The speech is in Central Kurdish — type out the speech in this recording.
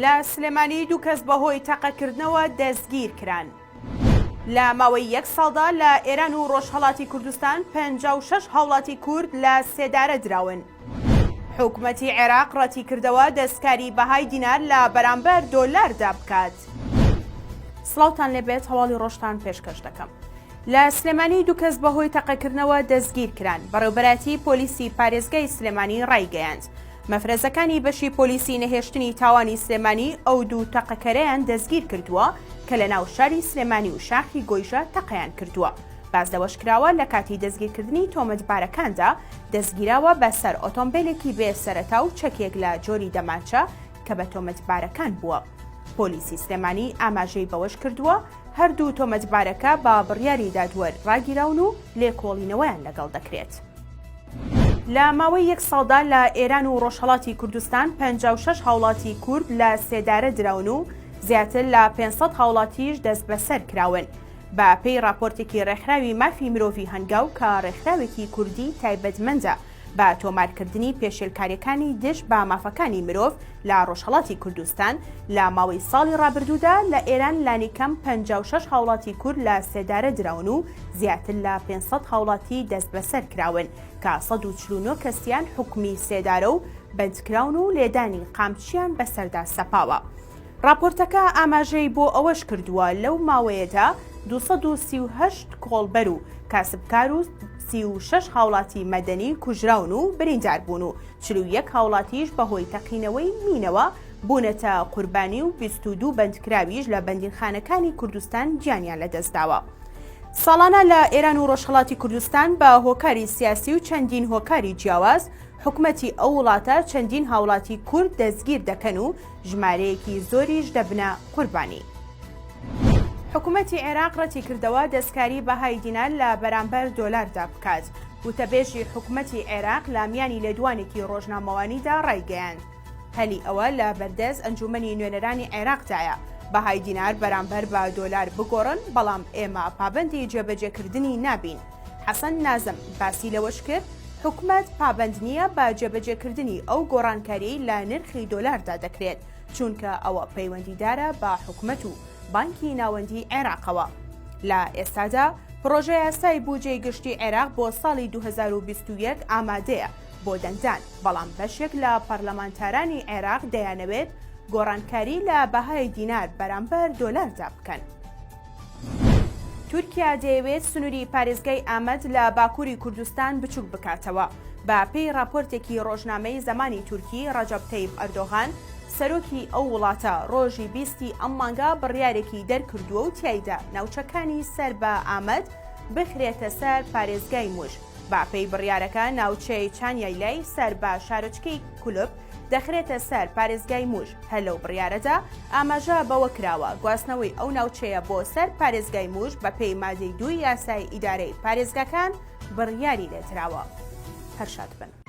لە سلێمانی دوو کەس بەهۆی تەقەکردنەوە دەستگیرکران. لە ماوەی یەک ساڵدا لە ئێران و ڕۆژهەڵاتی کوردستان 56 هاوڵاتی کورد لە سێدارە دراون. حکومەتی عێراق ڕەتیکردەوە دەستکاری بەهای دینار لە بەرامبەر دۆلاردا بکات. سڵاوتان لێبێت هەواڵی ڕۆژتان پێشکەش دەکەم. لە سلێمانی دوو کەس بەهۆی تەقەکردنەوە دەستگیرکران، بەڕێوبەرایەتی پۆلیسی پارێزگای سلێمانی ڕایگەیاند، مەفرەزەکانی بەشی پۆلیسی نەهێشتنی تاوانی سلێمانی ئەو دوو تەقەکەرەیان دەستگیرکردووە کە لەناو شاری سلێمانی و شاخی گۆیژە تەقەیان کردووە. باس لەوەشکراوە، لەکاتی دەستگیرکردنی تۆمەتبارەکاندا دەستگیراوە بەسەر ئۆتۆمبێلێکی بێ سەرەتا و چەکێک لە جۆری دەمانچە کە بە تۆمەتبارەکان بووە. پۆلیسی سلێمانی ئاماژەی بەوەشکردووە، هەردوو تۆمەتبارەکە بە بڕیاری دادوەر ڕاگیراون و لێکۆڵینەوەیان لەگەڵ دەکرێت. لە ماوەی یەک ساڵدا لە ئێران و ڕۆژهەڵاتی کوردستان 56 هاوڵاتی کورد لە سێدارە دراون و زیاتر لە 500 هاوڵاتیش دەستبەسەر کراون. بە پێی ڕاپۆرتێکی ڕێکخراوی مافی مرۆڤی هەنگاو کە ڕێکخراوێکی کوردی تایبەتمەندە بە تۆمارکردنی پێشێلکاریەکانی دژ بە مافەکانی مرۆڤ لە ڕۆژهەڵاتی کوردستان، لە ماوەی ساڵی ڕابردوودا لە ئێران لانیکەم 56 هاوڵاتی کورد لە سێدارە دراون و زیاتر لە 500 هاوڵاتی دەستبەسەر کراون کە 149 کەسیان حوکمی سێدارە و بەندکراون و لێدانی قامچیان بەسەردا سەپاوە. ڕاپۆرتەکە ئاماژەی بۆ ئەوەش کردووە، لەو ماوەیەدا 238 کۆڵبەر و کاسبکار و 36 هاوڵاتی مەدەنی کوژراون و بریندار بوون و 41 هاوڵاتیش بەهۆی تەقینەوەی مینەوە بوونەتە قوربانی و 22 بەندکراویش لە بەندینخانەکانی کوردستان گیانیان لەدەستداوە. ساڵانە لە ئێران و ڕۆژهەڵاتی کوردستان بە هۆکاری سیاسی و چەندین هۆکاری جیاواز حکومەتی ئەو وڵاتە چەندین هاوڵاتی کورد دەستگیر دەکەن و ژمارەیەکی زۆریش دەبنە قوربانی. حکومەتی عێراق ڕەتیکردەوە دەستکاری بەهای دینار لە بەرامبەر دۆلاردا بکات. وتەبێژی حکومەتی عێراق لە میانی لێدوانێکی ڕۆژنامەوانیدا ڕایگەیاند، هەلی ئەوە لە بەردەست ئەنجومەنی نوێنەرانی عێراقدایە بەهای دینار بەرامبەر بە دۆلار بگۆڕن، بەڵام ئێمە پابەندی جێبەجێکردنی نابین. حەسەن نازم باسی لەوەشکرد، حکومەت پابەند نییە بە جێبەجێکردنی ئەو گۆڕانکارییەی لە نرخی دۆلاردا دەکرێت، چونکە ئەوە پەیوەندیدارە بە حکومەت و بانکی ناوەندیی عێراقەوە. لە ئێستادا پڕۆژەیاسای بوجەی گشتی عێراق بۆ ساڵی 2021 ئامادەیە بۆ دەنگدان، بەڵام بەشێک لە پەرلەمانتارانی عێراق دەیانەوێت گۆڕانکاری لە بەهای دینار بەرامبەر دۆلاردا بکەن. تورکیا دەیەوێت سنووری پارێزگای ئامەد لە باکووری کوردستان بچووک بکاتەوە. بە پێی ڕاپۆرتێکی ڕۆژنامەی زەمانی تورکی، ڕەجەب تەیب ئەردۆغان، سەرۆکی ئەو وڵاتە ڕۆژی بیستی ئەم مانگە بڕیارێکی دەرکردووە و تیایدا ناوچەکانی سەر بە ئامەد بخرێتە سەر پارێزگای موش. بە پێی بڕیارەکە ناوچەی چانیایلای سەر بە شارۆچکەی کولوپ دەخرێتە سەر پارێزگای موش، هەر لەو بڕیارەدا ئاماژە بەوە کراوە، گواستنەوەی ئەو ناوچەیە بۆ سەر پارێزگای موش بەپێی مادەی دووی یاسای ئیدارەی پارێزگاکان بڕیاری لێدراوە. هەر شاد بن.